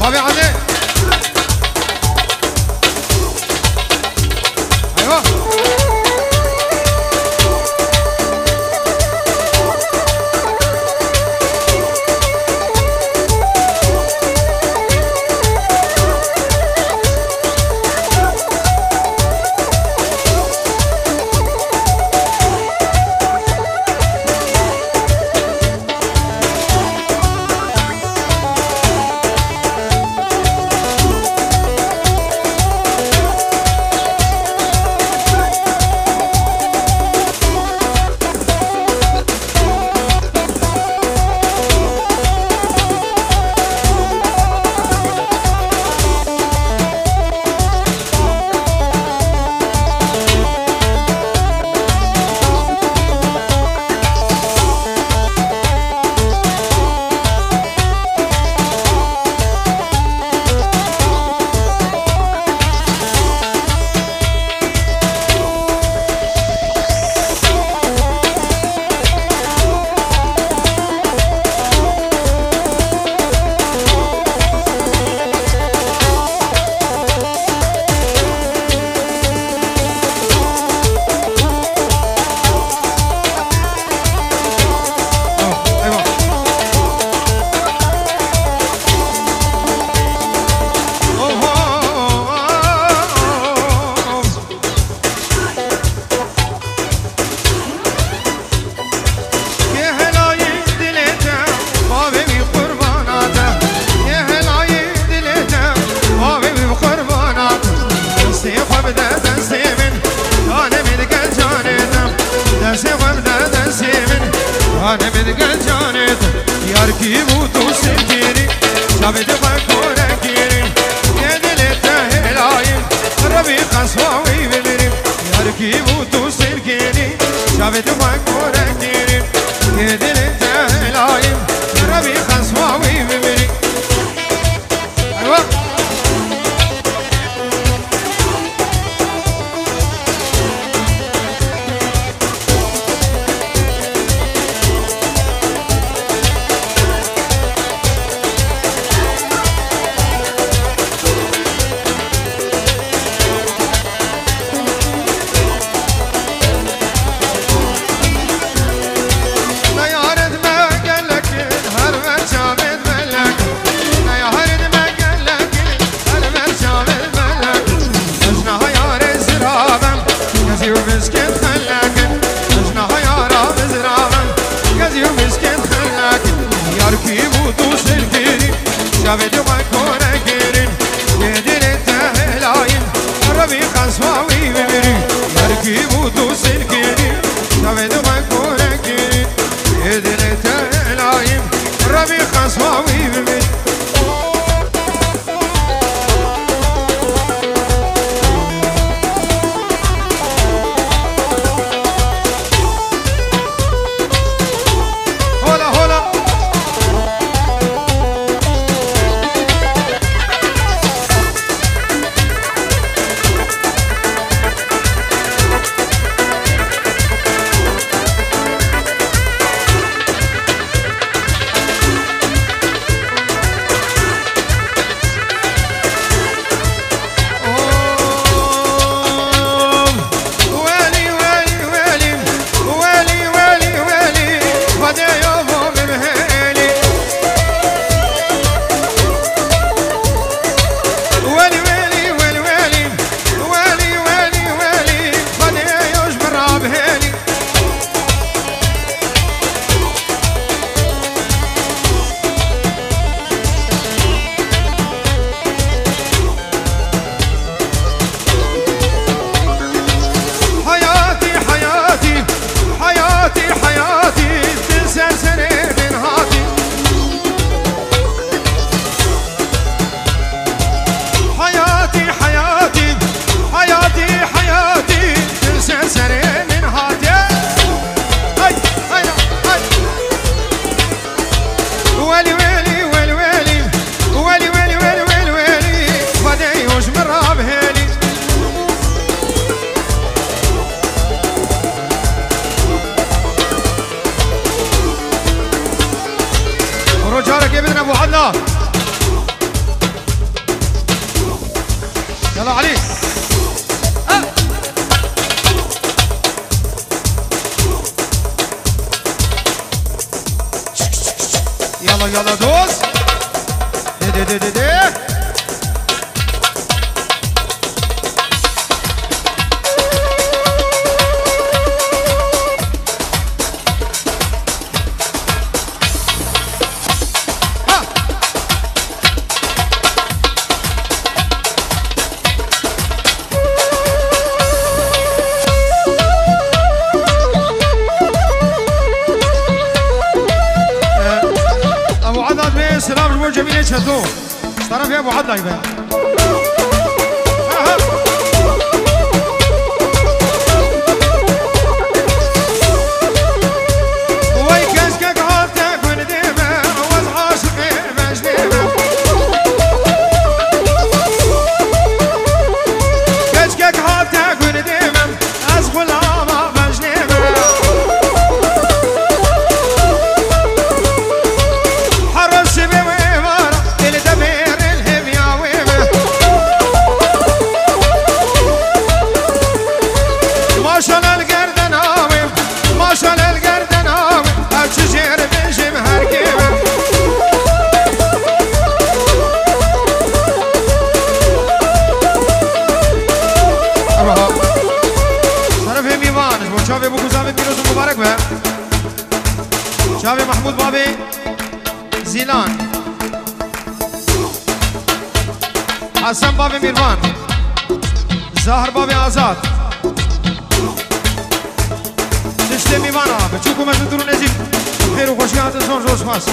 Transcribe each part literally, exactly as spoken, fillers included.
Bavê Elî. Eywa. Yê helayê dilê te, bavê wî qurbana te. Yê helayê dilê te, bavê wî qurbana te. Destê xwe bide destê min, canê min digel canê te. Destê xwe bide destê min, canê min digel canê te. Yar kî bû tu sirkînî, çavê te xwe kore kînî. Yê dilê te helayê, Rebî qeswa wî bimirî. Yar kî bû tu sirkînî, çavê te xwe kore kînî. Yê dilê te helayê, Rebî qeswa wî bimirî. Eywa. Neyarê dime gelek, her ver çavê melek. Neyarê dime gelek, her ver çavê melek. Ez niha yarê ziravem, ez ê miskên xelek. Ez niha yara ziravem, ez ê miskên xelek. Yar kî bû tu sirkînî, çavê te xwe kore kînî. Yê dilê te helayê, Rebî qeswa wî bimirî. Yar kî bû tu sirkînî, çavê te xwe kore kînî. Yê dilê te helayê, Rebî qeswa wî bimirî. Hola, hola. Yala dost. De, de, de, de, de. Ha! Ebu Adad Bey, selam ji bo Cemîlê Çeto. Ji terefê Ebu Adlay be. Wey keşkek hate gundê me, ez aşiqê mecnê me. Keşkek hate gundê me, ez xulama mecnê me. Her roj şibê wê vara, êlê te bêrê li hêviya wê me. Maşala li gerdena wê, maşala li gerdena wê, ev çi jêr bêjim her kê me. Merhaba. Şerefê mîvan, ji bo çavê Bûk û Zavê pîroz û mubarek be. Çavê Mehmûd Babê Zîlan. Hesen Babê Mîrvan. Zahir Babê Azad. Tiştê mîvan a, biçûk û mezin, dûr û nêzîk. Xêr û xweşî hatin, zor zor spas.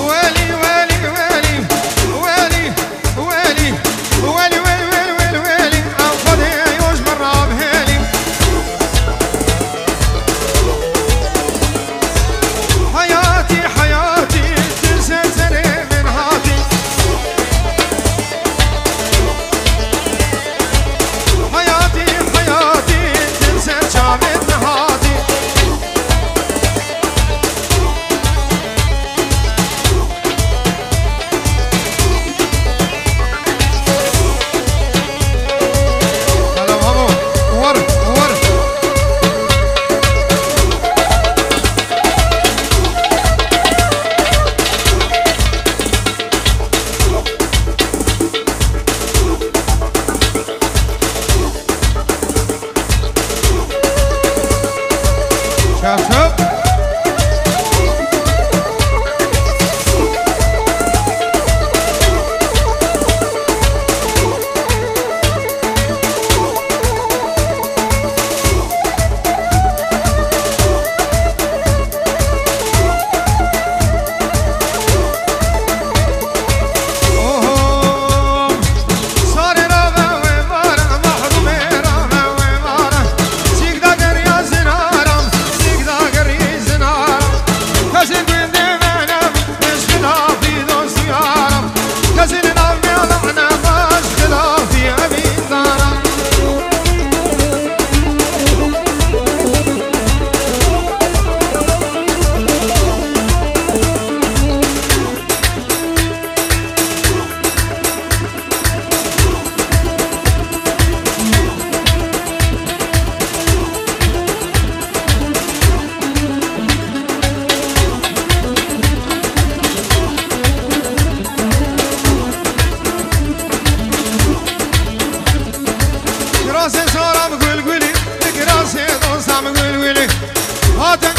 Welî, welî, welî, welî, welî, welî, ew Xwedê yo ji min re bihêlî. Heyatî, heyatî, tu li ser serê min hatî. Heyatî, heyatî, tu li ser çavên min hatî. Selam Hamo. War, war. Çap çap. Kirasê saram gul gulî, kirasê dostam gul gulî. Hatin